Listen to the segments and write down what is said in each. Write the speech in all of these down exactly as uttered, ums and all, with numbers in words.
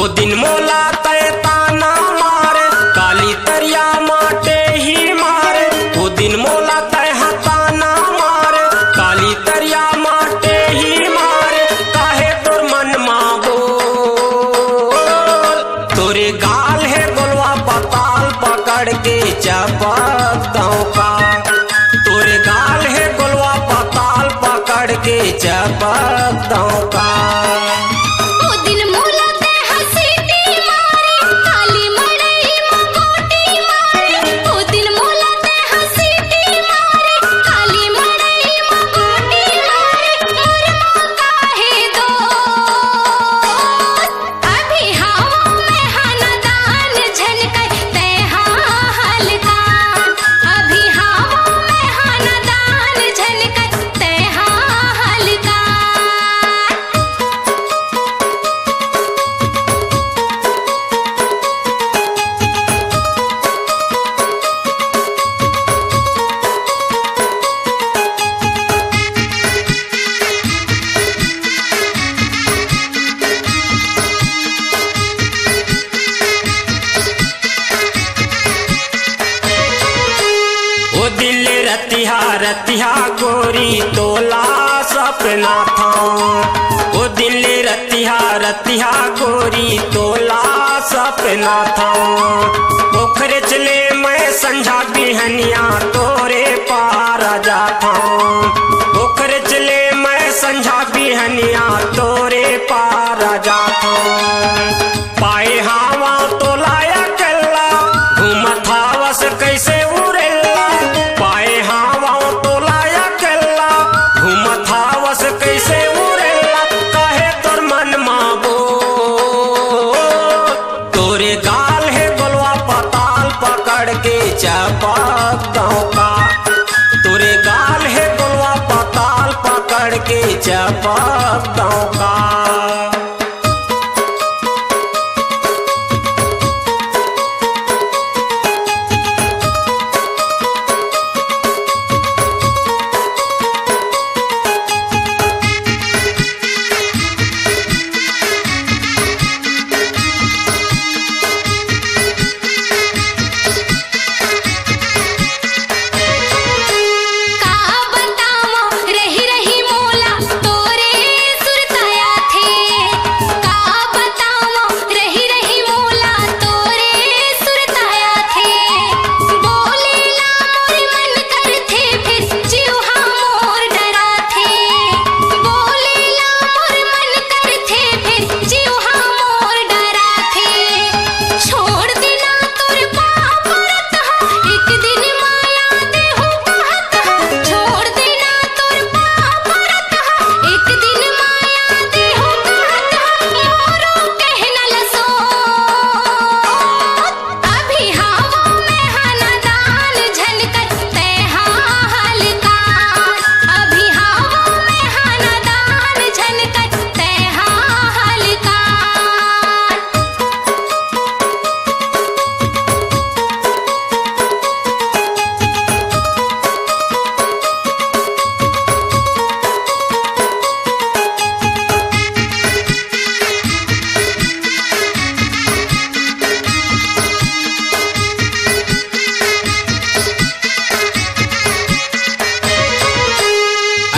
ओ दिन मोला तय ताना मारे, काली तरिया माटे ही मारे। ओ दिन मोला तय ह ताना मारे, काली तरिया माटे ही मारे। काहे तोर मन मा बोल, तोरे गाल हे गोलवा पताल पकड़ के चपक दौं का। तोरे गाल हे गोलवा पताल पकड़ के चपक दौं का। ओ दिन मोला तैं हंसी ती मारे, काली मड़ई म गोटी मारे। ओ दिन मोला तैं हंसी ती मारे, काली मड़ई म गोटी मारे। मोर मा काहे दोस्त? अभी हवं मैं हा नदान, झन कर तैं हा हलकान। अभी हवं मैं हा नदान, झन कर तैं हा हलकान। ओ दिन ले रतिहा रतिहा गोरी तोला सपनाथंव। ओ दिन ले रतिहा रतिहा गोरी तोला सपनाथंव। ओखरेच ले मैं संझा बिहनिया तोरे पारा जाथंव। ओखरेच ले मैं संझा बिहनिया तोरे पारा जाथंव। पाए हवं तोला अकेल्ला, घूमत हवस कइसे उरेल्ला। पाए हवं तोला अकेल्ला, घूमत हवस कइसे उरेल्ला। काहे तोर मन मा बोल, तोरे गाल हे गोलवा पताल पकड़ के चपक दौं का। तोरे गाल हे गोलवा पताल पकड़ के चपक दौं का। का बतावं रहि रहि मोला तोरे सुरता आथे। का बतावं रहि रहि मोला तोरे सुरता आथे। बोले ला मोर मन करथे फेर जीव हा मोर डराथे। बोले ला मोर मन करथे फेर जीव हा मोर डराथे। छोड़ देना तोर पाँव परत हंव, एक दिन माया देहूं कहत हंव। छोड़ देना तोर पाँव परत हंव, एक दिन माया देहूं कहत हंव। मोरो कहना ल सोच, अभी हवं मैं हा नदान, झन कर तैं हा हलकान। अभी हवं मैं हा नदान, झन कर तैं हा हलकान।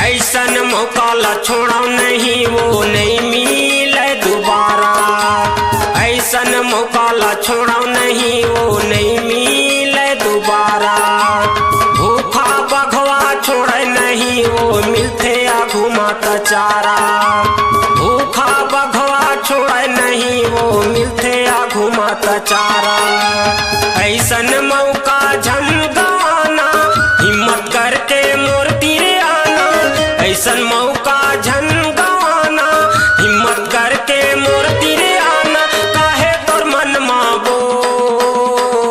अइसन मौका ला छोड़व नहीं, वो नहीं मिले दुबारा। अइसन मौका ला छोड़व नहीं, वो नहीं मिले दुबारा। भूखा बघवा छोड़े नहीं, वो मिलथे आघू मात चारा। भूखा बघवा छोड़े नहीं, वो मिलथे आघू मात चारा। अइसन मौका झन गवाना, हिम्मत करके मोर तीर आना। अइसन मौका झन गवाना, हिम्मत करके मोर तीर आना। काहे तोर मन मा बोल,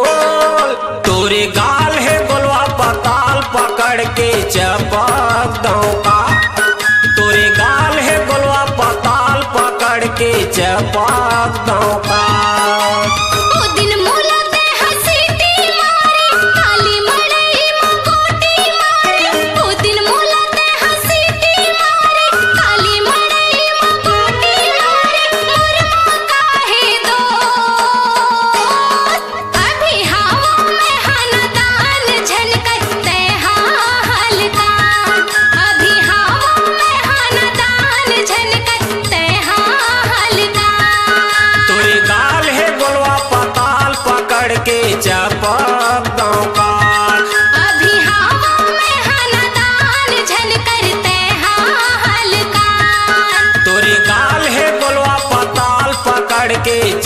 तोरे गाल हे गोलवा पताल पकड़ के चपक दौं का। तोरे गाल हे गोलवा पताल पकड़ के चपक दौं का। ओ दिन मोला तैं हंसी ती मारे, काली मड़ई म गोटी मारे। ओ दिन मोला तैं हंसी ती मारे, काली मड़ई म गोटी मारे। मोर मा काहे के